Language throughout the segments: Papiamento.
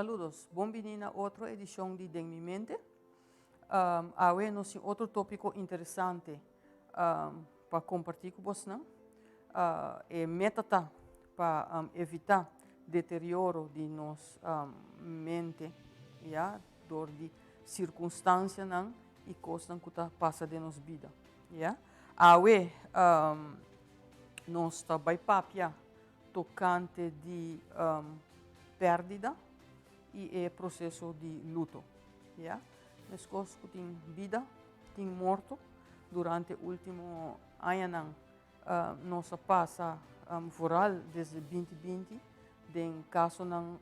Saludos, bon bini na otro edicion di Den Mi Mente. Awe nos tin otro topico interesante pa comparti cu bosnan. E meta ta pa evita deterioro di nos mente, ya, door di circunstancianan y cosnan cu ta pasa den nos bida. Ya. Awe nos ta bay papia tocante di perdida y e proceso di luto. Ya. Mescos cu tin bida, tin morto. Durante ultimo añanan nos a pasa, vooral desde 2020, den casonan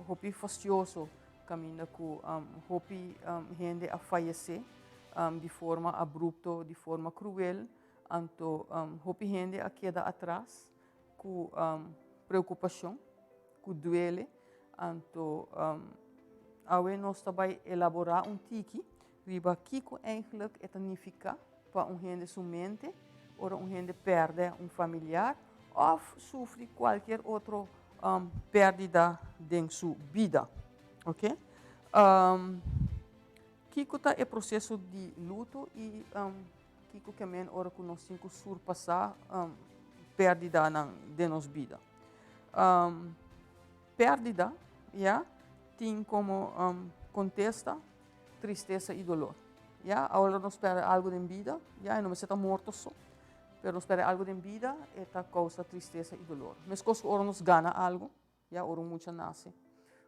hopi fastioso caminda cu hopi hende a fayece di forma abrupto, di forma cruel, anto hopi hende a keda atras cu preocupacion, cu duele. Anto awe nos ta bay elabora un tiki riba kico eigenlijk e ta nifica pa un hende su mente ora un hende perde un familiar of sufri cualkier otro perdida den su bida. Ok? Kico ta e proceso di luto y kico ke men ora cu nos tin cu surpasa perdidanan den nos bida? Perdida, ya, tin como contesta tristesa y dolor. Ya, ora nos perde algo den bida, ya, e no mester ta morto so, pero nos perde algo den bida, e ta causa tristesa y dolor. Mescos cu ora nos gana algo, ya, ora un mucha nace,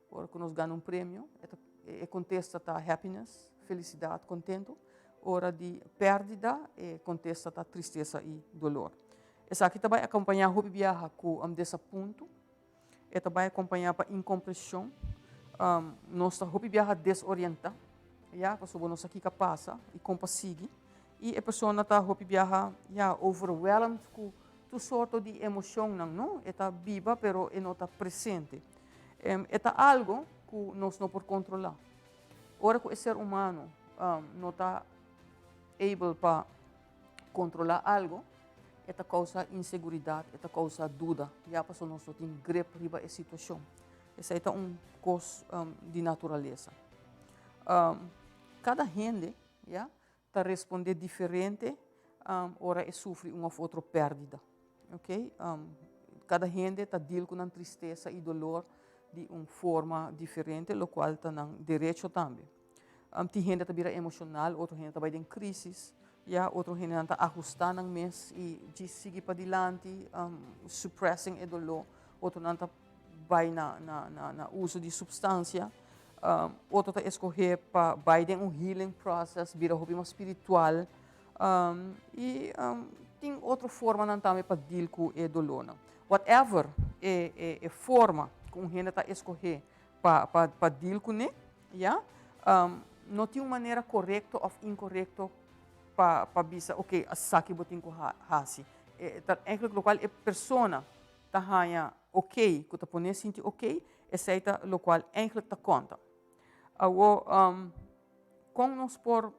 ora cu nos gana un premio, e contesta ta happiness, felicidad, contento. Ora di perdida, e contesta ta tristesa y dolor. Esaki ta bay acompaña hopi biaha cu desapunto, e ta bay acompaña pa incomprension, nos ta hopi biaha desorienta, ya, pasobra nos sa kico a pasa y con pa sigui, y e persona ta hopi biaha, ya, overwhelmed cu tur sorto di emocionnan, no? E ta biba pero e no ta presente. E ta algo cu nos no por controla. Ora cu e ser humano no ta able pa controla algo, e ta causa inseguridad, e ta causa duda, ya, pasobra nos no tin grip riba e situacion. Esey ta un cos di naturalesa. Cada hende, ya, ta responde diferente ora e sufri un of otro perdida. Ok? Cada hende ta deal cu nan tristesa y dolor di un forma diferente, locual ta nan derecho tambe. Tin hende ta bira emocional, otro hende ta bay den crisis, ya, otro hendenan ta ahusta nan mes y djis sigui padilanti, suppressing e dolor, otronan ta bay na uso di substancia, otro ta escoge pa bay den un healing process, bira hopi mas spiritual, y tin otro formanan tambe pa deal cu e dolornan. Whatever e forma cu un hende ta escoge pa deal cune, ya, no tin un manera corecto of incorecto pa bisa, ok, esaki bo tin cu haci. Ta eigenlijk locual e persona ta haya ok, cu ta pone sinti ok, esey ta locual eigenlijk ta conta. Awo, con nos por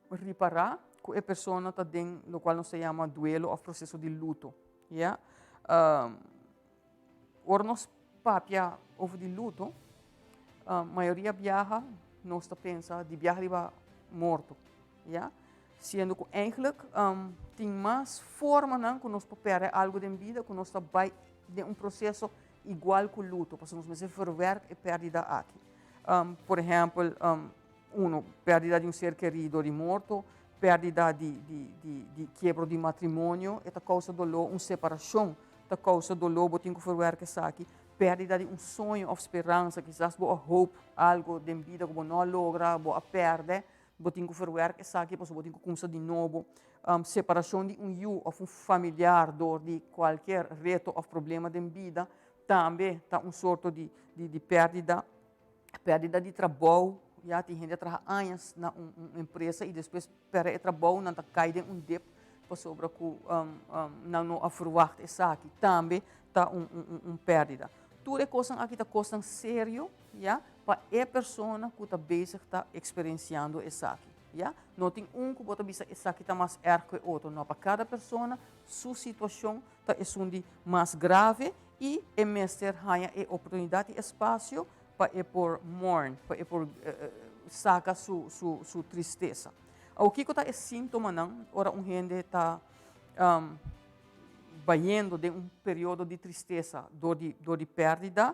ripara cu e persona ta den locual nos ta yama duelo of proceso di luto? Ya? Ora nos papia over di luto, mayoria biaha nos ta pensa di biaha riba morto, ya? Siendo cu eigenlijk tin mas formanan cu nos por perde algo den bida cu nos ta bay den un proceso igual cu luto, pasobra nos mester verwerk e perdida aki. Por ehempel, uno, perdida di un ser kerido di morto, perdida di kiebro di matrimonio, e ta causa dolor, un separacion ta causa dolor, bo tin cu verwerk esaki, perdida di un soño of speransa, kisas bo a hoop algo den bida cu bo no a logra, bo a perde, bo tin cu verwerk esaki pasobra bo tin cu cuminsa di nobo, separacion di un yu of un familiar door di cualkier reto of problema den bida, tambe ta un sorto di perdida, perdida di trabou, ya, tin hende a traha añas na un empresa y despues perde e trabou, nan ta cay den un dip pasobra cu nan no a verwacht esaki, tambe ta un perdida. Tur e cosnan aki ta cosnan serio, ya, pa e persona cu ta bezig ta experienciando esaki, ya. No tin un cu bo ta bisa esaki ta mas erg cu e otro, no, pa cada persona su situacion ta esun di mas grave y e mester haya e oportunidad y espacio. pa e por mourn, pa e por saca su tristesa. Awor, kico ta e sintomanan ora un hende ta bayendo den un periodo di tristesa dor di perdida?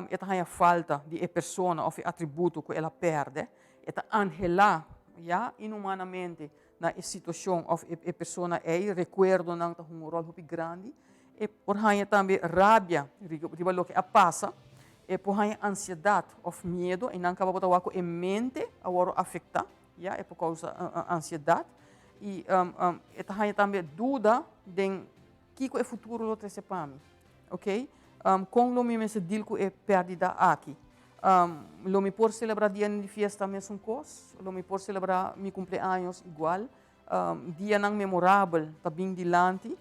E ta falta di e persona of atributo cu el a perde, e ta anhela, ja, inhumanamente na e situacion of e persona ey, recuerdonan ta un rol hopi grandi, e por haña tambe rabia riba loke a pasa, e por haña ansiedad of miedo, y nan caba bo ta wak e mente a wordo afecta, ja, e por causa ansiedad, y e ta haña tambe duda den kico e futuro lo trece pa mi, ok? Con lo mi mester deal cu e perdida aki? Lo mi por celebra dia di fiesta mesun cos? Lo mi por celebra mi cumpleaños igual? Dianan memorabel ta bin dilanti?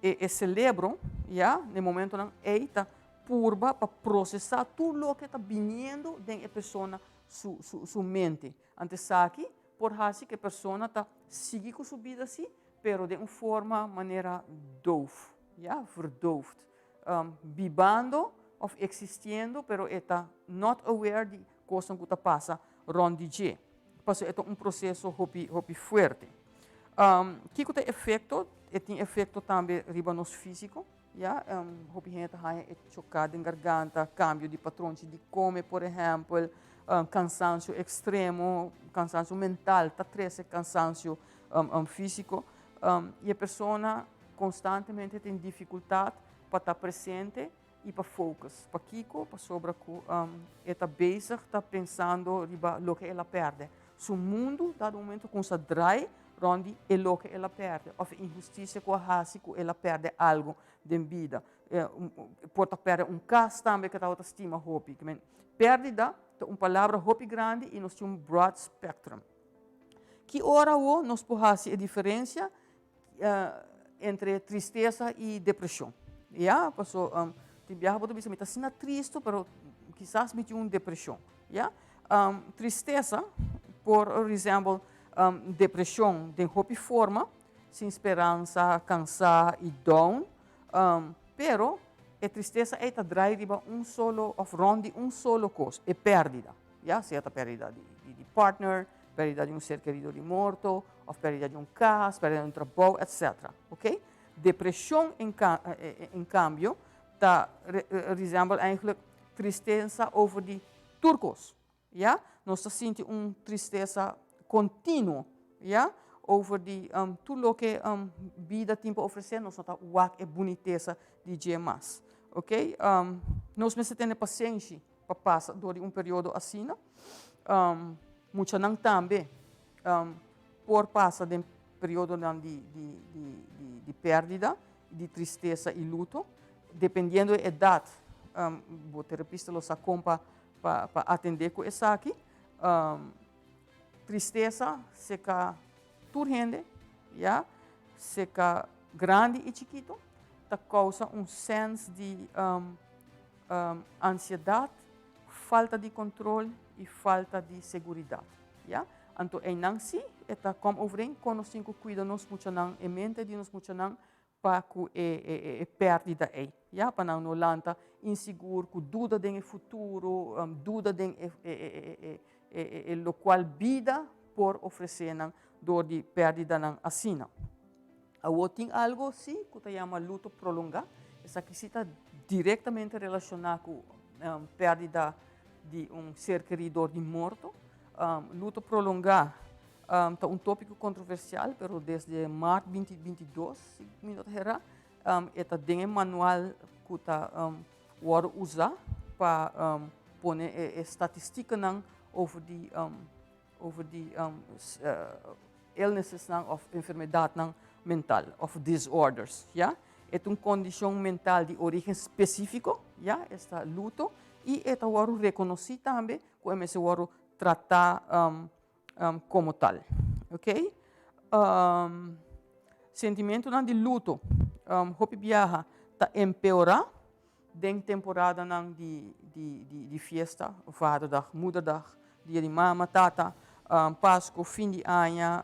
E celebro, ja, na momentonan ey ta purba pa procesa tur loke ta biniendo den e persona su mente. Anto esaki por haci cu e persona ta sigui cu su bida asina, pero di un forma manera doof, ja, verdoofd. Bibando of existiendo, pero ta not aware di cos cu ta pasa rond di dje. Paso e ta un proceso hopi hopi fuerte. Kico ta efecto? E tin efecto tambe riba nos fisico, ja, hopi hende ta e choca di garganta, cambio di patron di come, por ehempel, cansancio extremo, cansancio mental, ta trece cansancio fisico, y e persona constantemente tin dificultad pa ta presente y pa focus. Pakico? Pasobra cu e ta bezig, ta pensando riba loke el a perde. Su mundo, dado momento, cuminsa draai rond e loke el a perde. Of inhusticia cu a haci cu el a perde algo den bida. Por ta perde un cas tambe cu e ta stima hopi. Perdida ta un palabra hopi grandi y nos tin un broad spectrum. Ki ora o nos por haci e diferencia entre tristesa y depresion? Ja, paso tin biaha bo ta bisa mi ta asina tristo, pero kisas mi tin un depresion. Ja? Tristesa por resemble depresion den hopi forma, sin speransa, cansa y down, pero e tristesa ey ta draai riba un solo of rond di un solo cos, e perdida. Ja, sea ta perdida di partner, perdida di un ser kerido di morto, of perdida di un cas, perdida di un trabou, etc. Ok? Depresion, en cambio, ta resemble eigenlijk tristesa over di tur cos. Ja? Nos ta sinti un tristesa continuo, ja? Over di tur loke bida tin pa ofrece, nos no ta wak e bunitesa di dje mas. Ok? Nos mester tene pasenshi pa pasa door un periodo asina. Muchanan tambe por pasa den periodonan di perdida, di tristesa y luto, dependiendo di edad, e terapista lo sa con pa atende cu esaki. Tristesa, serca tur hende, ja, serca grandi y chikito, ta causa un sense di ansiedad, falta di control y falta di seguridad. Ja? Anto, einan si, e ta kom overeen, con nos tin cu cuida nos muchanan, e mente di nos muchanan, pa cu e perdida ey. Ja, pa nan no lanta insigur, cu duda den futuro, duda den e locual bida por ofrece nan door di perdidanan asina. Awor tin algo si cu ta yama luto prolonga. Esaki ta directamente relaciona cu perdida di un ser kerido di morto. Luto prolonga ta un topico controversial, pero desde maart 2022, si mi no ta hera, e ta den manual cu ta wordo usa pa pone e statisticanan over di illnesses nan of enfermedadnan mental of disorders, ja? E ta un condicion mental di origen specifico, ja, esta luto, y e ta wordo reconoci tambe cu e ta wordo trata como tal, ok? Sentimentonan di luto, hopi biaha ta empeora den temporadanan di fiesta, Vaderdag, Moederdag, Dia di Mama, Tata, Pasco, fin di aña,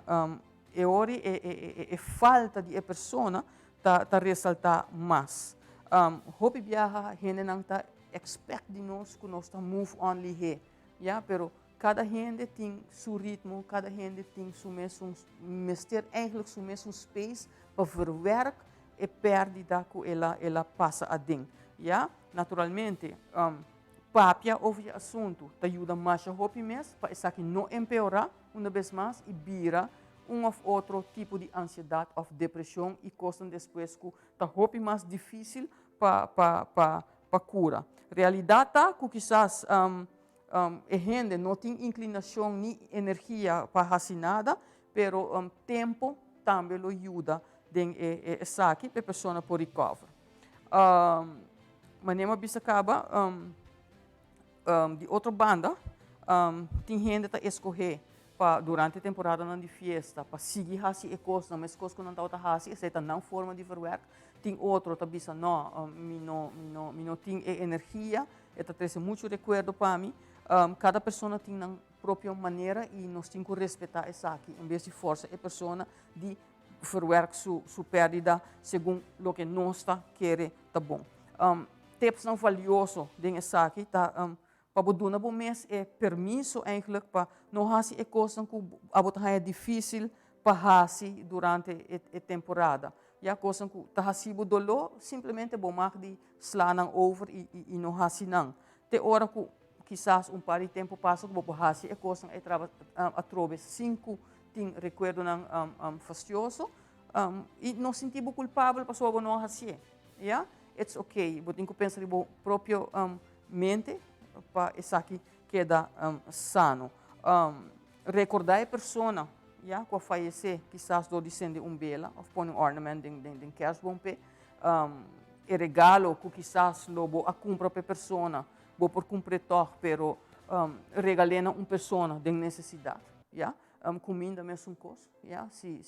e ora e falta di e persona ta resalta mas. Hopi biaha hendenan ta expect di nos ku nos ta move on lihe, ya, pero kada hende tin su ritmo, kada hende tin su mesun mester, eigenlijk su mesun space pa verwerk e perdida ku el a pasa aden. Ya, naturalmente, papia over e asuntu ta yuda masha hopi mes pa esaki no empeorá un bes mas i bira un òf otro tipo di ansiedat òf depreshon i kosnan despues ku ta hopi mas difísil pa kura. Realidat ta ku kisas e hende no tin inklinashon ni energia pa hasi nada, pero tempu tambe lo yuda den esaki pa e persona por recover. Manera mi a bisa kaba, di otro banda, tin hende ta eskohé pa durante temporada di fiesta, pa sigui hasi e kosnan, mes kos ku nan tabata hasi, esei ta nan forma di verwerk. Tin otro ta bisa: "No, mi no tin e energia, e ta trese muchu rekuerdo pa mi." Kada persona tin nan propio manera i nos tin ku respetá esaki, en bes di forsa e persona di verwerk su pèrdida segun loke nos ta kere ta bon. Tipsnan valioso den esaki ta pa bo duna bo mes e permiso eigenlijk pa no hasi e kosnan ku abo ta haña difísil pa hasi durante e temporada. Ya, kosnan ku ta hasi bo doló, simplemente bo mag di sla nan over i no hasi nan. Te ora ku kisas un par di tempu pasa ku bo por hasi e kosnan e traba atrobe sin ku tin rekuerdonan fastioso i no sinti bo kulpabel pasobra bo no a hasié. Ya? It's okay. Bo tin ku pensa di bo propio mente pa esaki keda sano. Rekordá e persona, ya, ku a fayesé, kisas dor di sende un bela òf pone un ornament den kerstboom p'e. E regalo ku kisas lo bo a kumpra pa e persona, bo por kumpr'é tòg, pero regal'é na un persona den nesesidat, ya. Kuminda mesun kos, ya. Si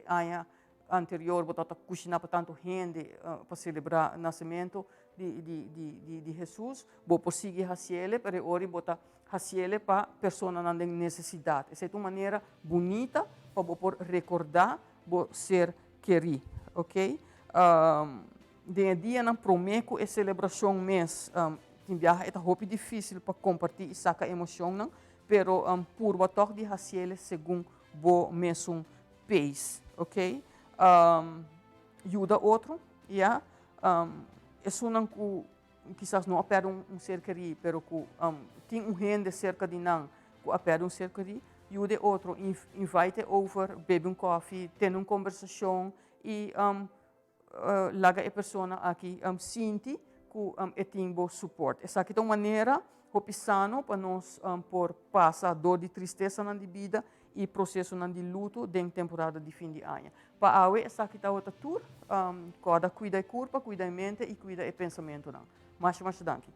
aña anterior bo tabata kushiná pa tantu hende pa selebrá nasementu di Hesus, bo por sigui hasié, pero ora bo ta hasié pa personanan den nesesidat. Esei ta un manera bunita pa bo por rekordá bo ser kerí, ok? Den dianan promé ku e selebrashon mes, tin biaha e ta hopi difísil pa kompartí i saka emoshonnan, pero purba tòg di hasié segun bo mesun pace, ok? Yuda otro, ya. Esunnan ku kisas no a pèrdè un ser kerí, pero ku tin un hende serka di nan ku a pèrdè un ser kerí, yuda otro, invite over, bebe un kòfi, tene un kombersashon i laga e persona aki sinti ku e tin bo support. Esaki ta un manera hopi sano pa nos por pasa dor di tristesanan di bida i prosesonan di luto den temporada di fin di aña. Pa awe esaki tabata tur. Kòrda kuida e kurpa, kuida e mente i kuida e pensamentunan. Masha, masha danki.